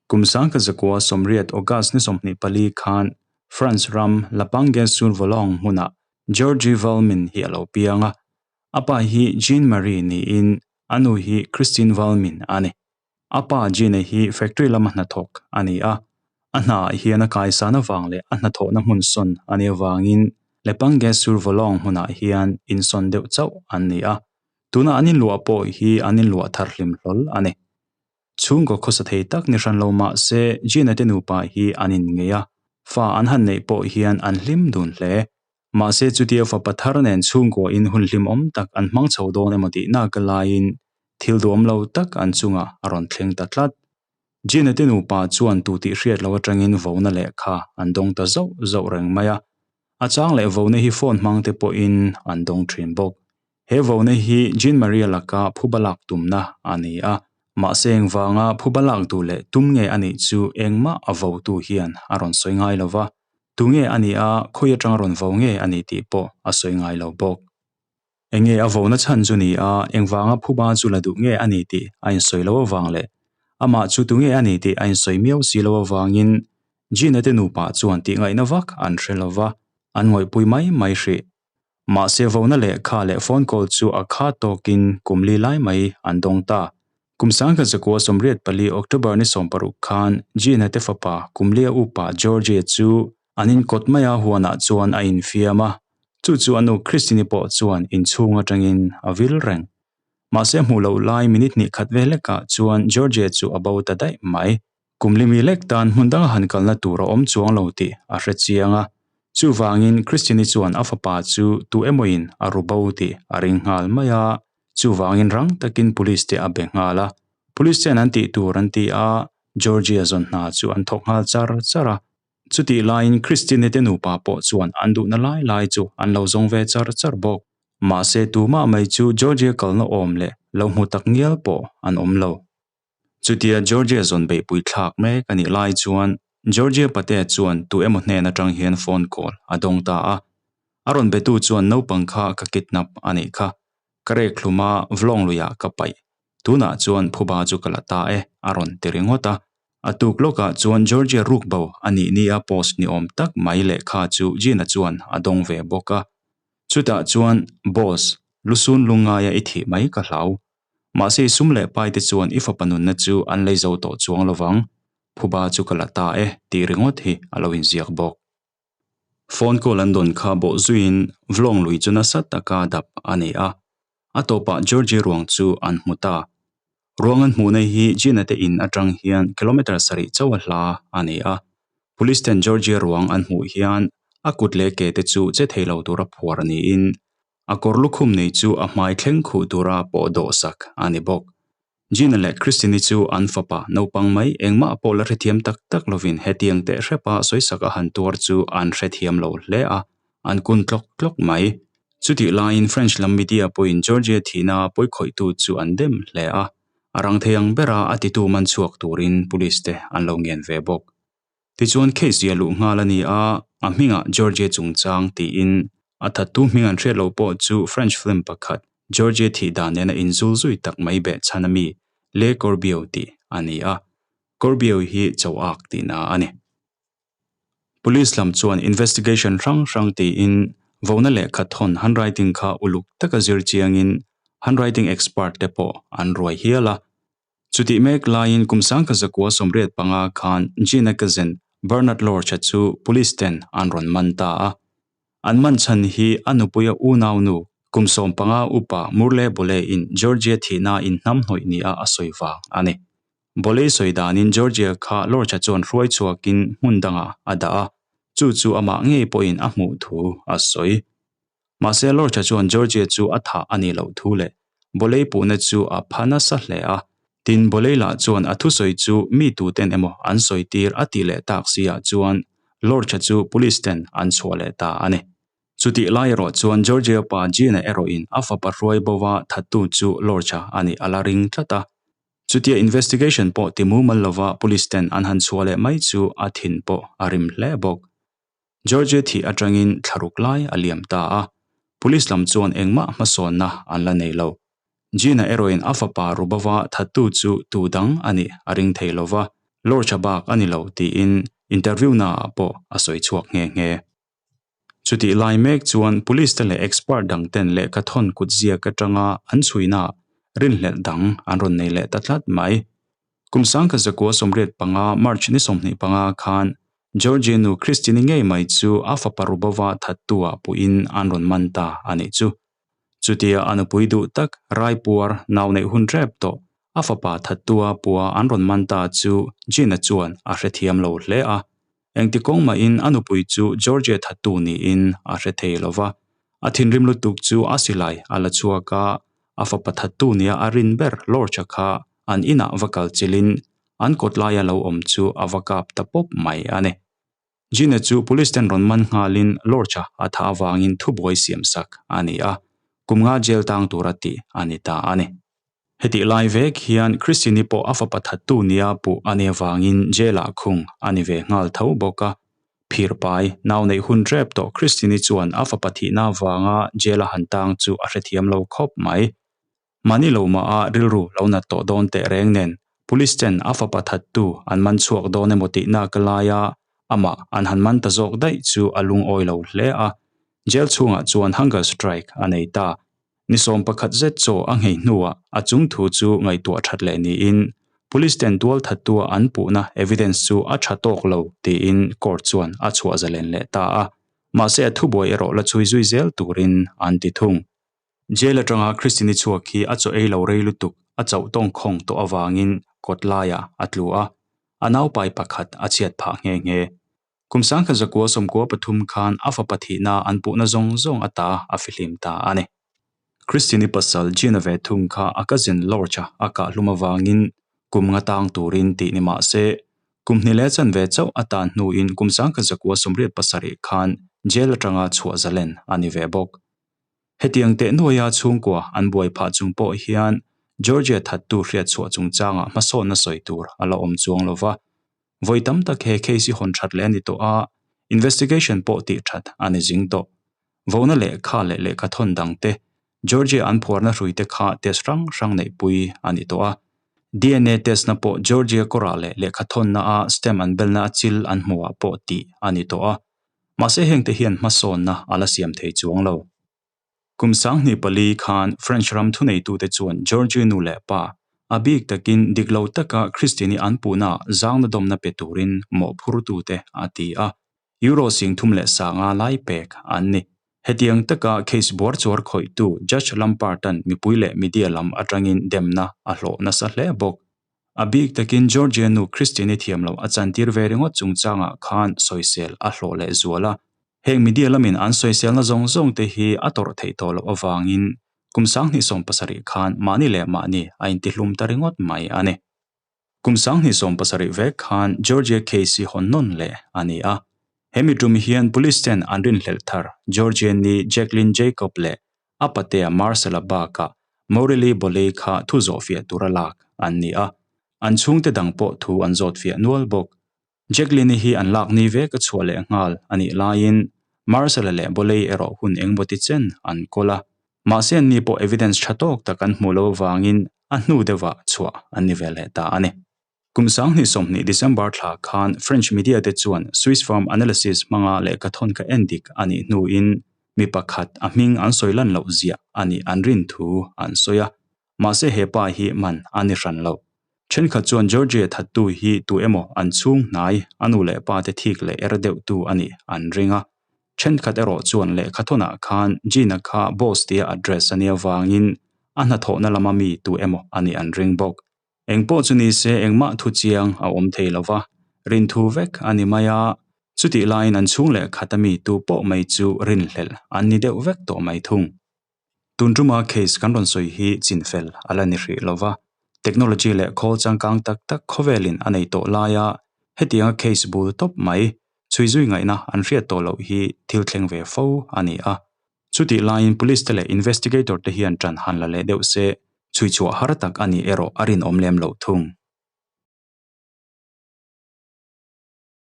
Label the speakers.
Speaker 1: Kum 1980 August ni 24 khan France ram La Pange-sur-Vologne hmunah Georgie Valmin hi a lo piang a. A pa hi Jean Marie niin a nu hi Christine Valmin a ni. A pa Jean-a hi factory lama hnathawk a ni a, a hnaah hian a kaisan avang leh a hnathawhna hmun sawn a nih avangin Le Pange-sur-Vologne hmunah hian insawn deuh chauh an ni a. Tuna an inluah pawh hi an inluah thar hlim hlawl a ni. Chhungkaw khawsa thei tak ni hran lo mah se Gina te nupa hi an inngei a, fa an han neih pawh hian an hlim dun hle. Mahse chutia fapa thar nen chhungkaw in hun hlimawm tak an hmang chho dawn emaw tih nak laiin thil duhawm lo tak an chungah a rawn thleng ta tlat. Gina te nupa chuan tu tih hriat lo atangin vona lehkha an dawng ta zauh zauh reng mai a, a chang leh vona hi phone hmang te pawhin an dawng thin bawk. He vona hi Jean Maria laka phuba lak tumna a ni a, mahse engvanga phuba lak duh leh tum nge a nih chu engmah a votu hian a rawn sawi ngai lo va, tu nge a nih a, khawi atanga rawn vo nge a nih tih pawh a sawi ngai lo bawk. Enge a vona chhan chu ni a, engvanga phuba chu la duh nge a nih tih a insawi lo avang leh amah chu tu nge a nih tih a insawi miau si lo avangin Jean-a te nupa chuan tihngaihna vak an hre lo va, an ngawihpui mai mai hrih. Mahse vona lehkha leh phone call chu a kha tawkin kum li lai mai an dawng ta. Kum 1984 October ni 16 khan Gina te fapa kum lia upa Georgie chu an inkawt mai a huanah chuan a infiam a, chu chu a nu Christine pawh chuan inchhung atangin a vil reng. Mahse hmuh loh lai minute hnih khat ve lekah chuan Georgie chu a bo ta daih mai. Kum limi lek tan hmun danga han kalna tur a awm chuang lo tih a hre chiang a. Chuvangin Christine-i chuan a fapa chu tu emawin a ru bo tih a ring nghal mai a, chuvangin rang takin police te a be nghal a. Police ten an tih tur an ti a, Georgia zawn hna chu an thawk nghal char char a. Chutih laiin Christine-i te nupa pawh chuan an duhna lai lai chu an lo zawng ve char char bawk. Mahse tumah mai chu Georgia kalna awm leh lo hmu tak ngial pawh an awm lo. Chutia Georgia zawn beihpui thlak mek a nih lai chuan Georgia Patea chuan tu emaw hnen atang hian phone call a dawng ta a. A rawn betu chuan naupang kha ka kidnap a nih kha. Ka rek hlum a, vlawng luiah ka paih. Tunah chuan phuba chu ka la ta e, a rawn ti ringawt a. A tuk lawkah chuan Georgia rukbo a nih nia post ni awm tak mai lehkha chu Gina chuan a dawng ve bawk a. Chutah chuan, Boss, lusun lungngaia i thih mai ka hlau. Mahse i sum leh pai te chuan i fapa nunna chu an lei zo tawh chuang lovang, phuba chu ka la ta e tih ringawt hi a lo inziak bawk. Phone call an dawn kha bawh zuiin vlawng lui chu nasa taka dap a ni a, a tawpah Georgie ruang chu an hmu ta. Ruang an hmuhna hi Gina te in atang hian kilometre sarih chauh a hla a ni a, Police ten Georgie ruang an hmuh hian a kut leh ke te chu che thei lo tura phuar niin A kawr lukhum nei chu a hmai thleng khuh tura pawh dawhsak a ni bawk. Gina leh Christine-i chu an fapa naupang mai engmah pawh la hrethiam tak tak lovin hetiang teh hrepa sawisak a han tuar chu an hrethiam lo hle a, an kun tlawk tlawk mai. Chutih laiin French lam media pawhin Georgia thihna pawikhawihtu chu an dem hle a, a rang thei ang bera a titu man chhuak turin police te an lo ngen ve bawk. Tichuan case zia luh nghal a ni a, a hmingah Georgie chungchang tiin a thattu hming an hriat loh pawh chu French film pakhat Georgie thih dan nena inzul zui tak mai beh chhan a mi Le Corbeau tih a ni a, Corbeau hi cho ak tihna a ni. Police lam chuan investigation hrang hrang tiin vona lehkha thawn handwriting kha uluk taka zir chiangin handwriting expert te pawh an ruai hial a, Chutih mek laiin kum 1985 khan Gina cousin Bernard Lorch-a chu police ten an rawn man ta a. An man chhan hi a nupuia unaunu kum 15 upa Murle Bole-in Georgia thihna inhnamhnawih nia a sawi vang a ni. Bole sawi danin Georgia kha Lorch-a chuan hruai chhuakin hmun dangah a dah a, chu chu amah ngei pawhin a hmuh thu a sawi. Mahse Lorch-a chuan Georgia chu a thah a nih loh thu leh Bolei puhna chu a pha nasa hle a, tin Bolei lah chuan a thusawi chu mi tuten emaw an sawi tir a tih leh tak si ah chuan Lorcha chu police ten an chhuah leh ta a ni. Chutih lai erawh chuan Georgia pa Gina erawhin a fapa hruai bova thattu chu Lorcha a nih a la ring tlat a. Chutia investigation pawh ti mumal lova police ten an han chhuah leh mai chu a thin pawh a rim hle bawk. Georgia thih atangin thlaruk lai a liam ta a, police lam chuan engmah hmasawnna an la nei lo. Gina erawhin a fapa Rubava thattu chu tu dang a nih a ring thei lo va. Lorcha bak a ni lo tiin interview naah pawh a sawi chhuak nghe nghe. Chutih lai mek chuan police te leh expert dang ten lehkha thawn kut ziak atanga an chhuinaah rinhlelh dang an rawn nei leh ta tlat mai. Kum sangkha zakua 85 March ni 25 khan Georgie nu Christine-i ngei mai chu a fapa Rubova thattu-ah puhin an rawn man ta a nih chu. Chutia a nupui duh tak Raipuar nau neih hun rep tawh a fapa thattua pua an rawn man ta chu Gina chuan a hrethiam lo hle a. Engti kawng mahin a nupui chu Georgia thattu niin a hre thei lo va. A thinrim lutuk chu a silai a la chhuak a, a fapa thattu nia a rin ber Lorcha kha an inah va kal chilhin an kawt laia lo awm chu a va kap ta pawp mai a ni. Gina chu police ten rawn man nghalin Lorcha a tha avangin thubuai siam sak a ni a, kum nga jail tang tura tih a ni ta a ni. Hetih lai vek hian Christine-i pawh a fapa thattu nia puh a nih avangin jail-ah khung a ni ve nghal tho bawk a. Phir pai, nau neih hun rep tawh Christine-i chuan a fapa thihna avanga jail-a han tang chu a hrethiam lo khawp mai. Mahni lo mah a rilru lo nat tawh dawn teh reng nen Police ten a fapa thattu an man chhuak dawn emaw tih nak laia amah an han man ta zawk daih chu a lungawi lo hle a, jail chhungah chuan hunger strike a nei ta. Ni 11 zet chaw a nghei hnuah a chung thu chu ngaihtuah that leh niin Police ten tual thattua an puhna evidence chu a tha tawk lo tiin court chuan a chhuah zalen leh ta a, mahse a thubuai erawh la chhui zui zel turin an ti thung. Jail atanga Christine-i chhuak hi a chaw ei lo rei lutuk a chauh tawng khawng tawh avangin kawt laiah a tlu a, a naupai pakhat a chhiat phah nghe nghe. Kum 1993 khan a fapa thihna an puhna zawng zawng ata a fihlim ta a ni. Christine-i pasal Gina ve thung kha a cousin Lorch-a a kah hlum avangin kum nga tang turin tih ni mah se, kum hnih leh chanve chauh a tan hnuin kum 1987 khan jail atanga chhuah zalen a ni ve bawk. Hetiang teh nuaia chhungkua an buai phah chung pawh hian Georgia thattu hriat chhuah chungchangah hmasawnna sawi tur a la awm chuang lo va. Vawi tam tak he case hi hawn that leh a ni tawh a, investigation pawh tih that a ni zing tawh. Vona lehkha leh lehkha thawn dang te, Georgia an phuarna hrui te kha test hrang hrang neihpui a ni tawh a. DNA test na pawh Georgia kawrah leh lehkha thawnna a stamp an belna a chil an hmuhah pawh tih a ni tawh a. Mahse heng te hian hmasawnna a la siam thei chuang lo. Kum 2004 khan French ram thuneitute chuan Georgie nu leh pa, a bik takin dik lo taka Christine-i an puhna zangna dawmna pe turin mawhphurtute a ti a, Euro 35,000 lai pek an ni. Hetiang taka case buar chuar khawihtu Judge Lampard-a'n mipui leh media lam atangin demna a hlawh nasa hle bawk. A bik takin Georgia nu Christine-i thiam loh a chantir ve ringawt chungchangah khan sawisel a hlawh leh zual a. Heng media lamin an sawiselna zawng zawng te hi a tawrh theih tawh loh avangin kum 2017 khan mahni leh mahni a intihlum ta ringawt mai a ni. Kum 2017 vek khan Georgia case hi hawn nawn leh a ni a. Hemi tum hian police ten an rinhlelh thar Georgia ni Jacqueline Jacob leh a patea Marcel-a bakah Morelli Boley kha thu zawh fiah tura lak an ni a, an chhungte dang pawh thu an zawt fiah nual bawk. Jacqueline-i hi an lak ni vek a chhuah leh nghal a nih laiin Marcel-a leh Boley erawh hun engmawti chen an kawl a, mahse an ni pawh evidence tha tawk tak an hmuh loh avangin a hnu deuhah chhuah an ni ve leh ta a ni. Kum 2020 December thla khan French media te chuan Swiss firm Analysis hmanga lehkha thawn kha en dik a nih hnuin mi pakhat a hming an sawi lan loh ziah a nih an rin thu an sawi a, mahse he pa hi man a ni hran lo. Thenkhat chuan Georgia thattu hi tu emaw an chhung hnai a nu leh pa te thik leh er deuh tu a nih an ring a. Thenkhat erawh chuan lehkha thawnah khan Gina kha boss tia address a nih avangin a hnathawhna lama mi tu emaw a nih an ring bawk. Engpawh chu ni se engmah thu chiang a awm thei lo va, rin thu vek a ni mai a, chutih laiin an chhung leh khat ami tu pawh mai chu rinhlelh an ni deuh vek tawh mai thung. Tun tuma case kan rawn sawi hi chinfel a la ni hrih lo va, technology leh khawl changkang tak tak khawvelin a nei tawh laia hetianga case bul tawp mai chhui zui ngaihna an hriat tawh loh hi thil thleng ve fo a ni a. Chutih laiin police te leh investigator te hian tan han la leh deuh se, chhui chhuah har tak a nih erawh a rinawm lem loh thung.